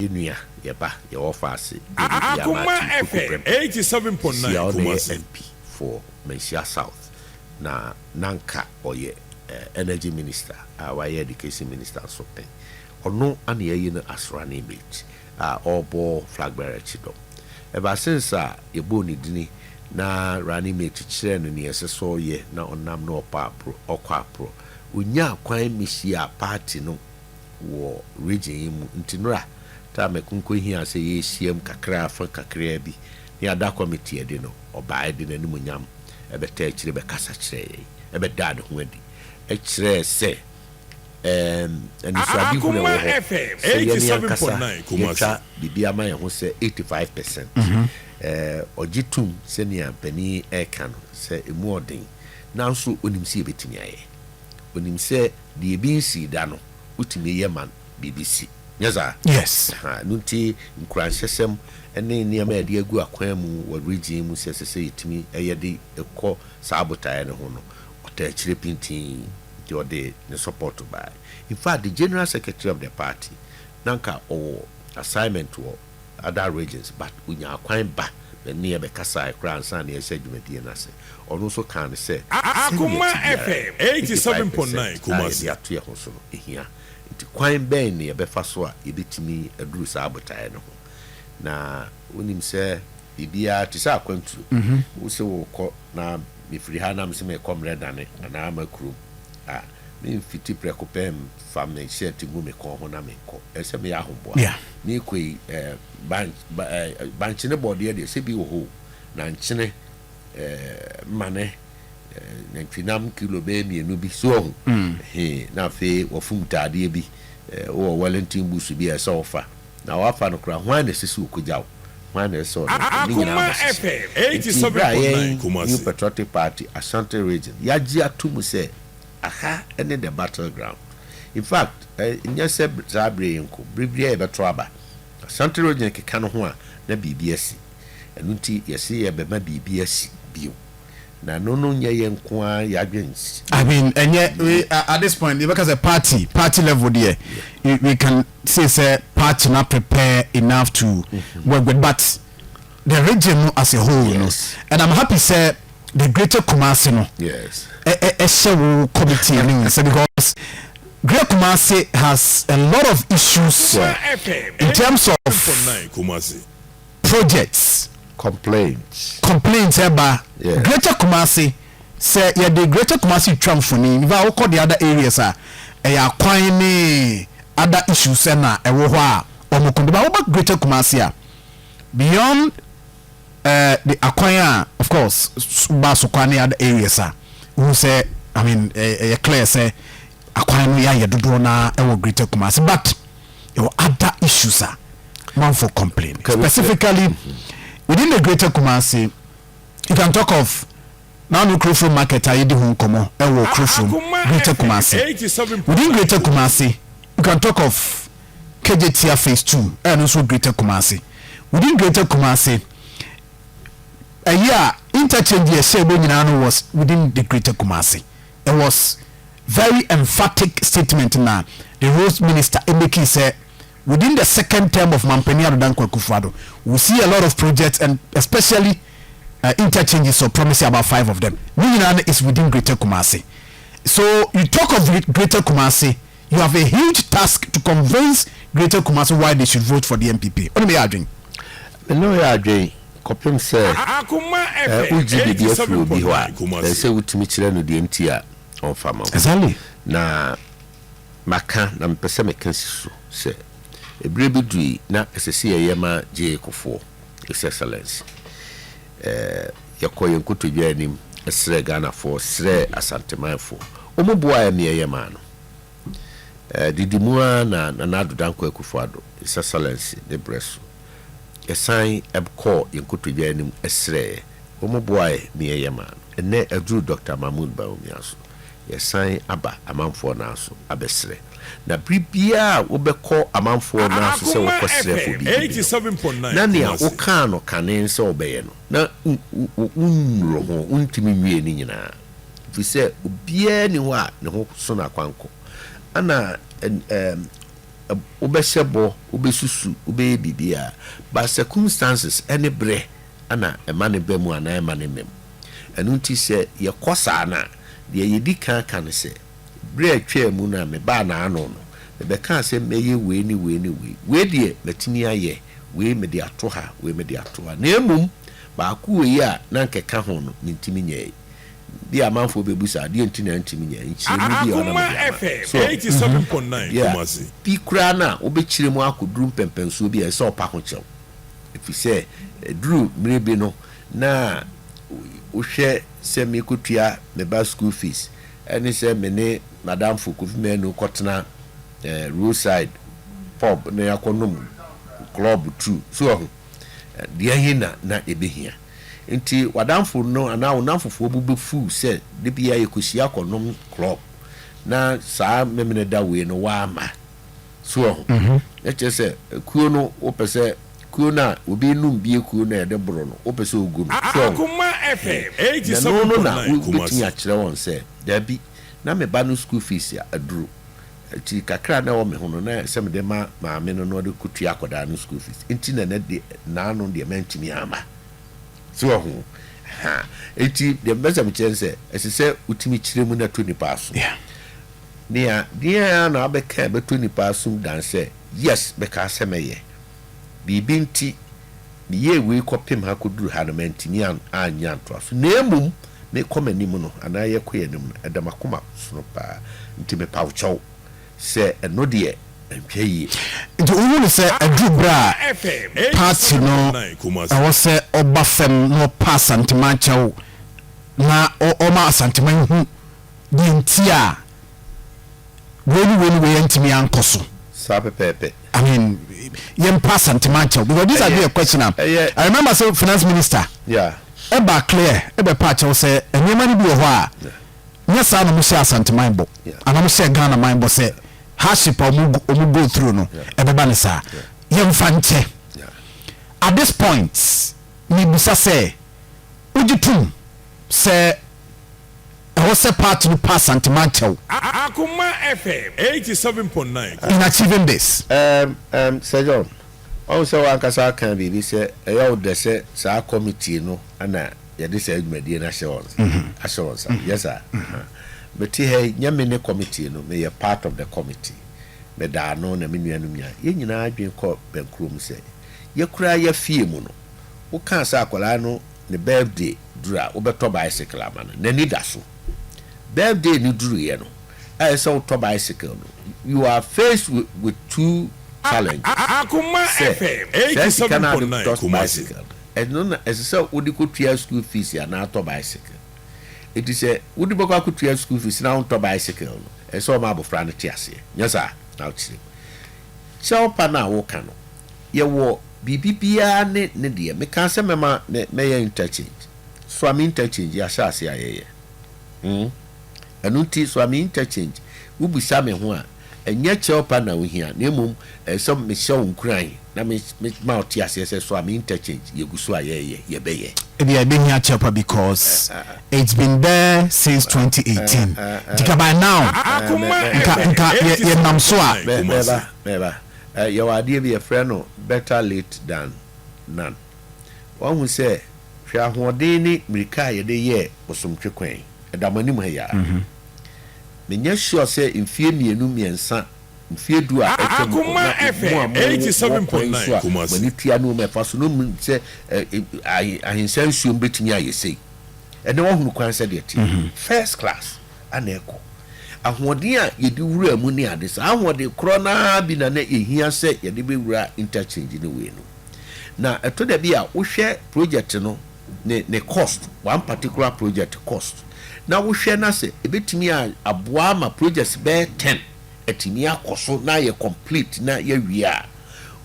Yɛnua, yɛba, yɛwɔ faase, David Akoma Matthew FM Kokobrɛm 87.9 sia ɔna yɛ Kumasi. MP for Manhyia South, na nanka ɔyɛ Energy Minister a wayɛ Education Minister nso pɛn. Ɔno ana yɛyi no as running mate a ɔrebɔ flag bearer akyi dɔm. Ever since a yɛbɔɔ ne dini na running mate kyerɛ no nea ɛsɛ sɛ ɔyɛ na ɔnam na ɔpɔ aporo, ɔkɔ aporo, onyaa kwan mehyia party no wɔ region yi mu. Nti nora taa mɛkonko hia sɛ yɛhyiam kakra afa kakra bi ne ada committee ɛde no, ɔbaa de n'anim nyam ɛbɛta akyire bɛkasa kyerɛ yɛn, ɛbɛdaa ne ho adi ɛkyerɛ sɛ anisoade hu na ɛwɔ Akoma hɔ FM sɛ yɛne ankasa 87.9 Kumasi. yɛtwa biribi ama yɛn ho sɛ 85%. Ɔgye tom sɛnea panin ɛreka no sɛ ɛmu ɔden, nanso onim sɛ yɛbɛtumi ayɛ. Onim sɛ deɛ ebi nsii da no, wotumi yɛ ma biribi si nyɛ saa? Yes. Ha, no nti nkuranhyɛsɛm ne nneɛma a yɛde agu akwan mu wɔ region mu sɛ ɛsɛ sɛ yɛtumi ɛyɛ de ɛkɔ saa botaeɛ no ho no, ɔta akyire pintin, nti ɔde ne support bae. In fact, the general secretary of the party, nanka ɔwɔ assignment wɔ other regions, but onya akwan ba ne yɛbɛkasa koraa ansa na yɛhyɛ dwumadie no ase. Ɔno nso kaa no sɛ Akoma sɛnea ti biara, FM 87.9 85% a Kumasi. yɛde ato yɛn ho so no ɛhia, nti kwan bɛn ne yɛbɛfa so a yɛbɛtumi aduru saa botaeɛ no ho? Na wonim sɛ biribiara te sɛ akwantuo, wo sɛ wokɔ na mefiri ha nam sɛ mekɔ mmerɛ dane anaa ama kurom a, memfiti prɛko pɛ mfa me shirt gu me kɔn ho na menkɔ. Ɛsɛ meyɛ ahoboa. Mekɔ yi, bankye ne bɔdeɛ deɛ, sɛ bi wɔ hɔ o, na nkyene, mane, nantwinam kilo bɛyɛ 2 bi so ɔho. He, na afei wɔfom taadeɛ bi, wowɔ Wellington boots bi a ɛsɛ wɔfa na wafa no koraa, hwan na ɛsɛ sɛ wɔkɔgya wo? Hwan na ɛsɛ ɔde ne nyinaa Akoma bɔ hyehyɛ? FM Nti berɛ a 87.9 yɛn New Kumasi. Patriotic Party Ashanti Region yɛagye ato mu sɛ aha ne the battle ground. In fact, nyɛ sɛ saa berɛ yi nko, bere biara yɛbɛto aba, Ashanti Region keka no ho a, na biribi asi. Ɛno nti yɛse yɛbɛma biribi asi bio, na no nyɛ yɛn nko ara yɛadwen. I mean, and yet we, at this point, because a party level there, we can say party not prepare enough to work with, but the region no as a whole, no, and I'm happy sɛ the Greater Kumasi no, ɛhyɛ wo committee no nsa, because Greater Kumasi has a lot of issues FM in terms of 87.9 Kumasi. projects, complaints, complaints ɛba. Greater Kumasi, sɛ yɛde Greater Kumasi twa mfoni nfa wokɔ the other areas a, ɛyɛ akwan ne other issues ɛna ɛwɔ hɔ a ɔmo kɔn ba. Woba Greater Kumasi a, beyond the akwan a, of course, ba so kwan ne other areas a wohu sɛ, I mean, ɛyɛ clear sɛ akwan no yɛayɛ dodoɔ na ɛwɔ Greater Kumasi, but ɛwɔ other issues a manfo complain. Specifically within the Greater Kumasi, you can talk of now no Krofrom Market a yɛdi ho nkɔmmɔ ɛwɔ Krofrom, Akoma Greater FM Kumasi. 87.9 Within Greater Kumasi, you can talk of Kejetia Phase 2, ɛno nso Greater Kumasi. Within Greater Kumasi, ɛyi a interchange yɛ hyɛ ɛbɔ nyinaa no was within the Greater Kumasi. It was very emphatic statement na the Roads Minister emeki sɛ within the second term of Mampanin Addo Dankwa Akufo-Addo, we see a lot of projects and especially interchanges, so promising about five of them. Ne nyinaa no is within Greater Kumasi. So you talk of Greater Kumasi, you have a huge task to convince Greater Kumasi why they should vote for the NPP. Ɔno mi yɛ adwene. Ɛne ɔyɛ adwen kɔpem sɛ Akoma FM wogye biribi afiri obi hɔ a, 87.9 Kumasi. Ɛsɛ wotumi kyerɛ no deɛ nti a ɔmfa ma wo. Na maka na mepɛ sɛ meka si so sɛ ɛberɛ bi dui na ɛsɛ sɛ yɛyɛ ma J.A. Kufuor, His Excellence, yɛkɔ yɛn nkotodwe anim ɛsrɛ Ghanafoɔ, srɛ Asantemanfoɔ, ɔmu boa yɛ me yɛyɛ maa no. Didi mu ara na Nana Addo Dankwa Akufo-Addo, His Excellence, ne berɛ so yɛsan ɛkɔɔ yɛn nkotodwe anim ɛsrɛ, ɔmu boa yɛ me yɛyɛ maa no. Ɛnɛ aduru Dr. Mahmood Bawumia so, yɛsan aba amanfoɔ naa so abɛsrɛ. Na bere biara a wobɛkɔ amanfoɔ naa so sɛ Akoma wokɔsrɛ fo FM biribi no, 87.9 na nea Kumasi. wokaa no kane sɛ wobɛyɛ no na wonnuro ho, wontumi nwie ne nyinaa, ɛfiri sɛ obiara ni hɔ a ne ho so no akwankɔ ana. Wobɛhyɛ bɔ, wobɛsusu, wobɛyɛ biribiara, but circumstances ɛne berɛ ana ɛma ne ba mu anaa ɛma ne mma mu. Ɛno nti sɛ yɛkɔ saa no a, deɛ yɛdi kan ka no sɛ, berɛ a atwaa mu no a mebaa n'ano no, mebɛkaa sɛ mɛyɛ wei ne wei ne wei. Wei deɛ matumi ayɛ, wei mede ato ha, wei mede ato ha. Na mmom baako wei a na nkɛka ho no, mentumi nyɛe. Bi a amanfoɔ bɛbu adeɛ nti na ntumi nyɛ nkyerɛmu bi a ɔna Akoma mede ama. FM So 87.9 yeah, Kumasi. Bi koraa no a wobɛkyerɛ mu akɔduru mpɛmpɛnsoɔ bi a ɛsɛ sɛ ɔpa ho kyɛw, ɛfiri sɛ ɛduru mmerɛ bi no na wohwɛ sɛ mekɔtua me ba school fees ɛne sɛ me ne madamfo Kofi Manu kɔtena roadside pub na yɛakɔnom Club tu so ɔho deɛ he na ɛbɛhia. Nti wadamfo no anaa wo namfofoɔ bo bɛfuu sɛ de bia yɛkɔhyia kɔnom Club na saa Memene da wei no waama so ɔho na kyerɛ sɛ kuo no, wopɛ sɛ kuo no a obi num bie, kuo no a yɛde boro no, wopɛ sɛ ogu no so ɔho. Akoma FM Na no na 87.9 wobɛtumi Kumasi. akyerɛ wɔn sɛ daabi, na me ba no school fees a aduru nti kakra na ɛwɔ me ho no na sɛ mede ma maame no na ɔde kɔtua akɔdaa no school fees nti na ne de naano deɛ mantumi ama so ɔho ha. Nti deɛ mbɛ sɛ mekyerɛ sɛ ɛsɛ sɛ wotumi kyerɛ mu na to nipa aso. Nea deɛ na abɛka bɛtɔ nipa asom dan sɛ yes, bɛka sɛ mɛyɛ biribi nti meyɛ wei kɔpem ha kɔduru ha no, mantumi anyɛ antoa so, na mmom mekɔ m'anim no anaa yɛkɔ yɛn anim no, ɛda makoma sono paa nti mepa wo kyɛw sɛ ɛno deɛ nhwɛ yie. Nti wohu no sɛ aduru berɛ a party no ɛwɔ sɛ ɔba fam na ɔpa Asanteman kyɛw na ɔma Asanteman hu deɛ nti a wei ne wei ne wei antumi ankɔ so? Saa pɛpɛɛpɛ. I mean, yɛmpa Asanteman kyɛw because this has been a question a I remember sɛ finance minister ɛba clear ɛbɛpa akyɛw sɛ nneɛma no bi wɔ hɔ a nyɛ saa na mo hyɛ Asanteman bɔ anaa mo hyɛ Ghana man bɔ sɛ hardship a ɔmo go through no ɛbɛba ne saa, yɛmfa nkyɛ. At this point mibisa sɛ wogye tom sɛ ɛwɔ sɛ party no pa Asanteman kyɛw Akoma FM 87.9 in achieving this? Sir John, ɔhu sɛ wankasa aka biribi sɛ ɛyɛ wo dɛ sɛ saa committee no ana yɛde saa dwumadie no ahyɛ wɔn nsa. Yes sir. Mete ha yi, nyɛ me ne committee no, meyɛ part of the committee. Meda ano na me nuanom nyinaa, yɛn nyinaa adwene kɔ bɛnkurom sɛ yɛkura yɛ fie mu no, wokaa sɛ akwadaa no ne birthday duru a, wobɛtɔ bicycle ama no, n'ani da so. Birthday no duruiɛ no, ɛyɛ sɛ wotɔ bicycle no, you are faced with two challenges. Akoma sɛ FM sɛ sika no ade 87.9 tɔ Kumasi. bicycle no, ɛno na ɛsɛ sɛ wode kɔtua school fees anaa atɔ bicycle. Ɛti sɛ wode bɛkɔ akɔtua school fees na wontɔ bicycle no, ɛsɛ sɛ ɔma abɔfra no te aseɛ. Nyɛ saa na wokyerɛ mu kyɛw pa no a woka no, yɛwɔ biribi biara ne ne deɛ. Meka sɛ mɛma mɛyɛ interchange, Suame Interchange yɛahyɛ ase a yɛyɛ. Ɛno nti Suame Interchange, wobisa me ho a, ɛnyɛ kyɛw pa na wohia, na mmom ɛsɛ sɛ mehyɛ wo nkuran na ma wo te aseɛ sɛ Suame Interchange yɛgu so a yɛyɛ, yɛbɛyɛ. Ebi a ebehia kyɛw pa because it's been there since 2018, nti ka by now Akoma nka FM nka yɛnam so a. 87.9 Kumasi. Mɛba, mɛba. Yɛwɔ adeɛ bi yɛfrɛ no better late than none. Wahu sɛ hwɛ ahoɔden ne mmirika a yɛde yɛɛ Bosomtwe kwan ɛda mo anim ha yi a, menyɛ sure sɛ mfie 2, 3, mfie 10 a atwa mu kɔ Akoma na mo a FM mo wɔ kwan so 87.9 a Kumasi. mo ani tua ne wɔn ɛfa so no mu sɛ ɛ, ɛ, ahensa nsuom bɛtumi ayɛ sei. Ɛnɛ wahunu kwan sɛdeɛ te first class ana ɛkɔ. Ahoɔden a yɛde wura mu ne ade, saa ahoɔden korɔ naa bi na na ɛhia sɛ yɛde bɛwura interchange ne wei no. Na ɛtɔ da bi a wohwɛ project no ne cost, one particular project cost, na wohwɛ na sɛ ebɛtumi a aboa ama projects bɛyɛ 10 atumi akɔ so na ayɛ complete na yɛwie a,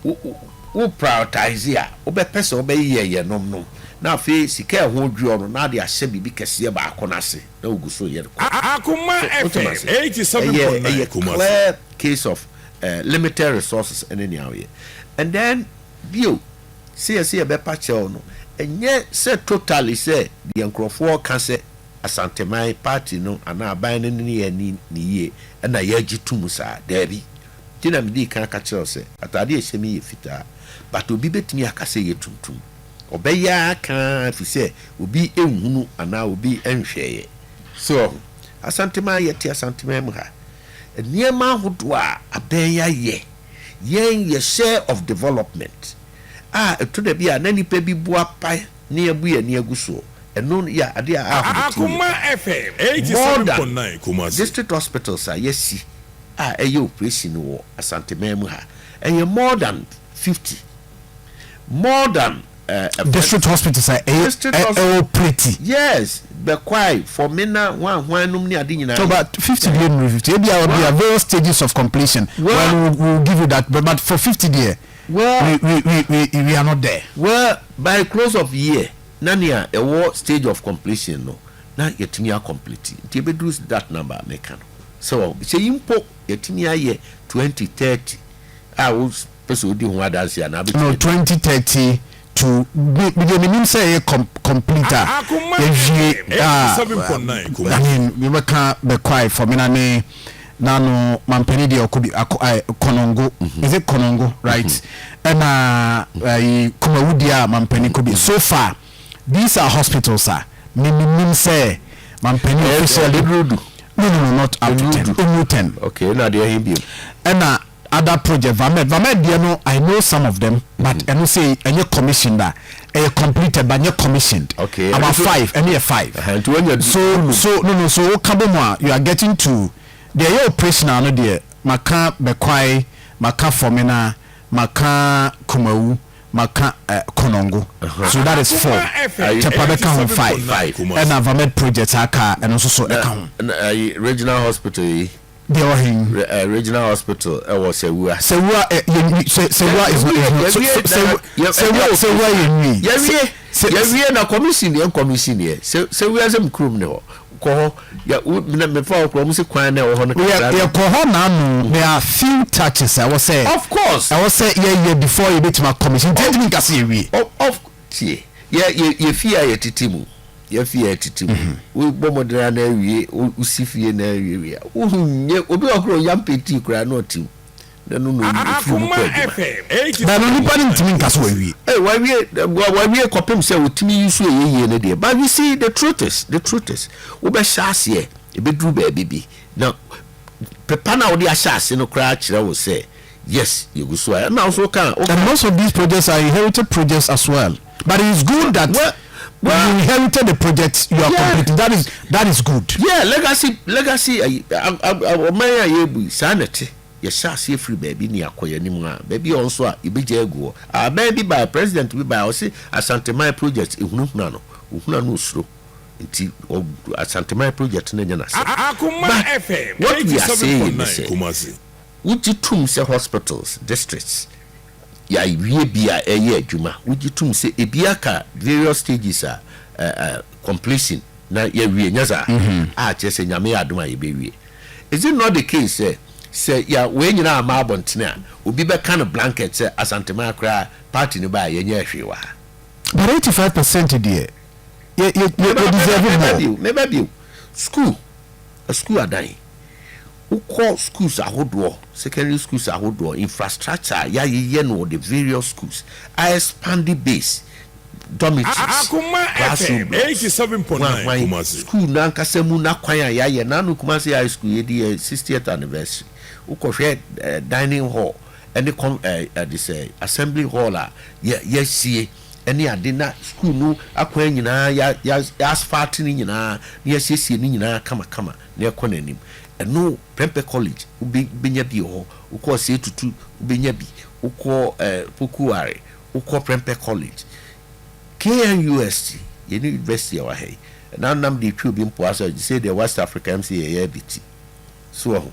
wo prioritize a, wobɛpɛ sɛ wobɛyɛ yɛ nom no na afei sika a ɛho dwoɔ no na ade ahyɛ biribi kɛseɛ baako no ase na wogu so yɛ no kɔ. Akoma So, wote FM ase? Ɛyɛ 87.9 ɛyɛ Kumasi. clear case of limited resources ɛne nea woyɛ. And then bio, sɛ yɛsɛ yɛbɛpa kyɛw no, ɛnyɛ sɛ totally sɛ deɛ nkurɔfoɔ ka sɛ Asanteman party no anaa aban no ne yɛ ni ne yie ɛna yɛagye tom saa. Daabi. Nti na mede kan ka kyerɛw sɛ atade a ɛhyɛ mi yɛ fitaa, but obi bɛtumi aka sɛ yɛ tuntum. Ɔbɛyɛ aka fi sɛ obi nhunu anaa obi nhwɛeɛ. So Asanteman, yɛte Asanteman mu ha, nneɛma ahodoɔ a abɛn yɛayɛ, yɛn yɛ share of development a ɛto da bi a na nipa bi boa pa ne abu yɛn ani agu soɔ, ɛno yɛ adeɛ a ahomete yie Akoma paa. FM More than 87.9 Kumasi. district hospitals a yɛasi a ɛyɛ operation wɔ Asanteman mu ha, ɛyɛ more than 50, more than District hospitals a ɛyɛ District hospital. Ɛwɔ operate. Yes, Bɛkwae, Fomena, hwan hwan nom ne ade nyinaa. So about 50 deɛ, nuru 50 ebi a Well- be at various stages of completion. Well- Well, we will give you that, but for 50 deɛ, Well, we are not there. Well, by close of year na nea ɛwɔ stage of completion no na yɛtumi acomplete, nti ebɛduru that number a meka no so sɛ yi mpo yɛtumi ayɛ 20, 30 a wo pɛ sɛ wodi ho adanse anaa No. bɛtumi. 20, 30 to bi deɛ menim sɛ ɛyɛ complete a Akoma yɛwie FM a 87.9 I Kumasi. mean, yɛbɛka Bɛkwae, Fomena ne nano mampani deɛ ɔkɔ bi akɔ Kɔnɔngo. Is it Kɔnɔngo, right? Ɛna ɛyi Kumawu deɛ a mampani kɔ bi. So far these are hospitals a menim sɛ mampani officially. Ɛduru. No, not up to 10, only 10. Okay, na deɛ ɛhe bio? Ɛna other project, Vamed deɛ no, I know some of them, but ɛno sɛ ɛnyɛ commissioned a, ɛyɛ completed but ɛnyɛ commissioned. About five, ɛno yɛ five. Ɛhɛn, nti wanya So no, so woka bɔ mu a, you are getting to deɛ ɛyɛ operational no deɛ, maka Bɛkwae, maka Fomena, maka Kumawu, maka Konongo, so that is four. Akoma FM Tepa bɛka ho, five. 87.9 Kumasi. Ɛna Vamed project aka, ɛno nso so ɛka ho. Na ayi regional hospital yi? Deɛ ɔhen? Regional hospital ɛwɔ Sewua. Sewua ɛ yɛ Sewua is not Sewua, Sewua yɛ nwi. Yɛwie, yɛwie na commission yɛ commission yɛ Sewua sɛ kurom ne hɔ kɔ hɔ yɛ wo na mefa hɔ korɔ ɔmo sɛ kwan na ɛwɔ hɔ no kakra. Yɛ kɔ hɔ n'ano, there are few touches ɛwɔ sɛ Of course. ɛwɔ sɛ yɛyɛ before yɛbɛtumi commission, nti ɛntumi nka sɛ yɛwie. Of tie, yɛ fie a yɛtete mu, yɛ fie a yɛtete mu, wo bɔ mɔden na awie, wosi fie na awie wie a, wohunye obi wɔ korɔ yam penti koraa na ɔte mu na no na ofiri mu Akoma kɔ adwuma. FM Bɛno nipa no ntumi nka sɛ wawie. Hey, wawie kɔpem sɛ wotumi yi so ɛyɛ yie no deɛ, but you see, the truth is wobɛhyɛ aseɛ, ɛbɛduru baabi bi na pepa no a wode ahyɛ ase no koraa kyerɛ wo sɛ yes, yɛgu so a ɛna wo so ka. And most of these projects are inherited projects as well, but it is good that Well, you inherited the project you are completing. That is good. Yeah, legacy ayi ɔman a yɛbu yi, saa na ɛte. Yɛhyɛ aseɛ firi baabi ne akɔ yɛn anim a baabi a ɔnso a yɛbɛgya agu hɔ. Aban bi baa, president bi baa, ɔse Asanteman project ehunahuna no, ohuna no, osuro nti Asanteman project no nyɛ n'asɛm. Akoma But FM what we are saying is 87.9 sɛ Kumasi. wogye tum sɛ hospitals, districts yɛawie bi a ɛyɛ adwuma, wogye tum sɛ ebi aka various stages a completion na yɛwie, nyɛ saa a kyerɛ sɛ Nyame yɛ adom a yɛbɛwie. Is it not the case sɛ yɛ wei nyinaa ama abɔntene a obi bɛka no blanket sɛ Asanteman koraa party no ba a yɛnyɛ hwee wɔ ha? But 85% deɛ, yɛ deserve more. Bio, meba bio. School adan, wokɔ schools ahodoɔ, secondary schools ahodoɔ, infrastructure a yɛayeyɛ no wɔ the various schools a, expand the base, dormitories, Akoma classroom FM blocks, 87.9 hwan, Kumasi. school n'ankasa mu n'akwan a yɛayɛ n'ano. Kumasi High School yɛdi yɛ 60th anniversary, wokɔhwɛ dining hall ɛne kɔm ɛde sɛ assembly hall a yɛ yɛsie ɛne ade na school no akwan nyinaa yɛ asphalt no nyinaa na yɛsiesie no nyinaa kamakama na yɛkɔ n'anim. Ɛno Prempeh College wobɛnya bi wɔ hɔ, wokɔ Osei Tutu wobɛnya bi, wokɔ Pokuare, wokɔ Prempeh College, KNUST, yɛne university a wɔ ha yi na nam de twi obi mpoa sɛ sɛ deɛ West Africa m sɛ yɛyɛ bi ti so wɔ ho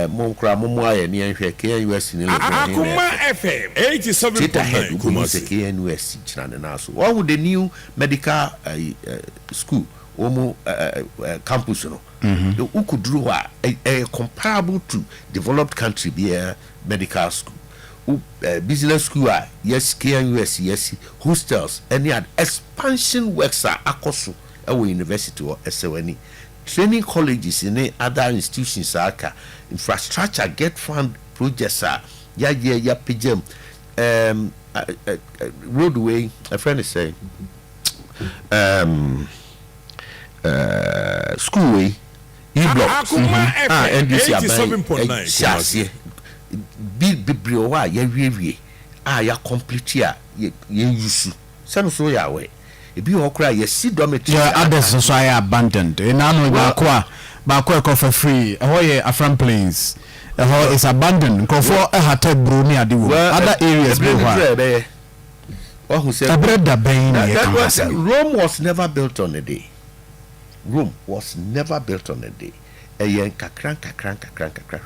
mo nkora mo mo ayɛ ne yɛnhwɛ KNUST ne Legon he na Akoma ɛfɛ. FM Straight ahead 87.9 wobɛhu sɛ Kumasi. KNUST gyina ne nan so. Wɔhu the new medical school wɔn mu campus no, wokɔduru hɔ a ɛyɛ comparable to developed country biara medical school. Business school a yes, KNUST yɛsi hostels ɛne ad expansion works a akɔ so ɛwɔ university hɔ, ɛsɛ w'ani. Training colleges ne other institutions a aka, infrastructure, GETFund. Projects a yɛayɛ, yɛapagya mu, road wei ɛfrɛ no sɛ school wei, E-block Akoma a FM NDC aban 87.9 hyɛ aseɛ bi bebree wɔ hɔ a yɛawiewie a yɛacomplete a yɛn use sɛno so yɛ awɛ. Ebi wɔ hɔ koraa yɛsi dormitory. Yeah, others nso ayɛ abandoned. Ɛnaano baako a baako a ɛkɔfa firi ɛhɔ yɛ Afram Plains, ɛhɔ is abandoned, nkurɔfoɔ ɛhata buro ne ade wɔ mu. Other areas bi wɔ hɔ a ɛbɛyɛ wahu sɛ a ɛberɛ da bɛn na yɛka ho asɛm? Rome was never built on a day. Rome was never built on a day. Ɛyɛ nkakra nkakra nkakra nkakra.